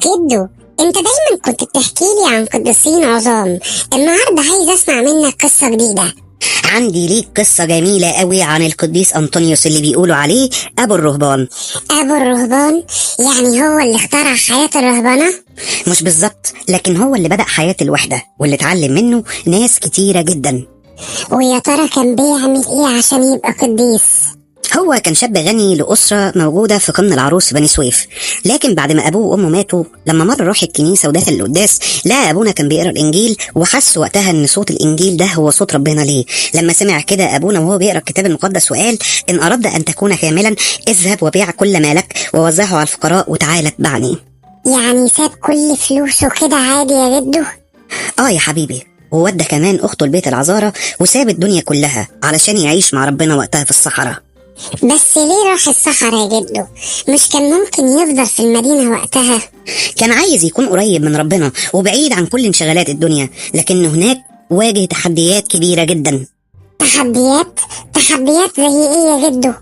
جدو، انت دايما كنت بتحكي لي عن قديسين عظام، النهارده عايز اسمع منك قصة جديدة. عندي ليك قصة جميلة قوي عن القديس أنطونيوس اللي بيقولوا عليه أبو الرهبان. أبو الرهبان؟ يعني هو اللي اخترع حياة الرهبنة؟ مش بالظبط، لكن هو اللي بدأ حياة الوحدة واللي اتعلم منه ناس كتيرة جدا. ويا ترى كان بيعمل ايه عشان يبقى قديس؟ هو كان شاب غني لأسرة موجودة في قمن العروس في بني سويف، لكن بعد ما أبوه وأمه ماتوا لما مرة راح الكنيسة ودخل القداس لقى أبونا كان بيقرأ الإنجيل، وحس وقتها إن صوت الإنجيل ده هو صوت ربنا ليه. لما سمع كده أبونا وهو بيقرأ الكتاب المقدس وقال: إن أردت أن تكون كاملا اذهب وبيع كل مالك ووزعه على الفقراء وتعالى اتبعني. يعني ساب كل فلوسه كده عادي يا جدو؟ آه يا حبيبي، وودى كمان أخته البيت العذارة وساب الدنيا كلها علشان يعيش مع ربنا وقتها في الصحراء. بس ليه راح الصحراء يا جدو؟ مش كان ممكن يفضل في المدينة وقتها؟ كان عايز يكون قريب من ربنا وبعيد عن كل انشغالات الدنيا، لكن هناك واجه تحديات كبيرة جدا. تحديات؟ تحديات زي ايه يا جدو؟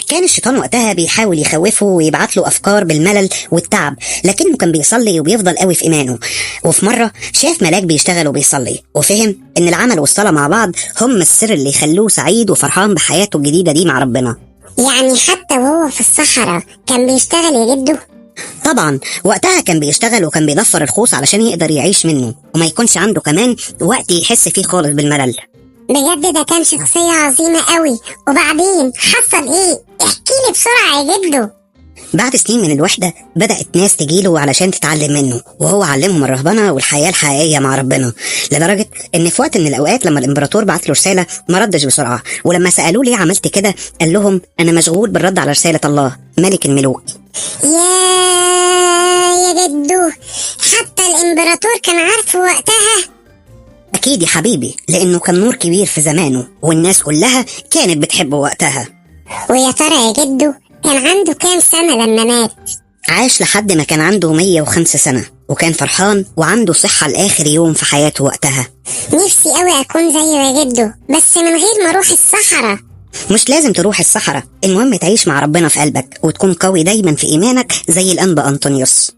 كان الشيطان وقتها بيحاول يخوفه ويبعت له أفكار بالملل والتعب، لكنه كان بيصلي وبيفضل قوي في إيمانه. وفي مرة شاف ملاك بيشتغل وبيصلي، وفهم إن العمل والصلاة مع بعض هم السر اللي يخلوه سعيد وفرحان بحياته الجديدة دي مع ربنا. يعني حتى وهو في الصحراء كان بيشتغل يا جدو؟ طبعا وقتها كان بيشتغل وكان بيضفر الخوص علشان يقدر يعيش منه وما يكونش عنده كمان وقت يحس فيه خالص بالملل. بجد ده كان شخصية عظيمة قوي. وبعدين حصل ايه؟ احكي لي بسرعة يا جدو. بعد سنين من الوحدة بدأت ناس تجيله علشان تتعلم منه، وهو علمهم الرهبنة والحياة الحقيقية مع ربنا، لدرجة إن في وقت من الأوقات لما الإمبراطور بعت له رسالة ما ردش بسرعة، ولما سألوه ليه عملت كده قال لهم أنا مشغول بالرد على رسالة الله ملك الملوك. يا جدو، حتى الإمبراطور كان عارفه وقتها؟ أكيد يا حبيبي، لأنه كان نور كبير في زمانه والناس كلها كانت بتحبه وقتها. ويا ترى يا جدو كان عنده كام سنة لما مات؟ عاش لحد ما كان عنده 105 سنة، وكان فرحان وعنده صحة لآخر يوم في حياته وقتها. نفسي قوي أكون زيه يا جدو، بس من غير ما أروح الصحراء. مش لازم تروح الصحراء، المهم تعيش مع ربنا في قلبك وتكون قوي دايما في إيمانك زي الأنبا أنطونيوس.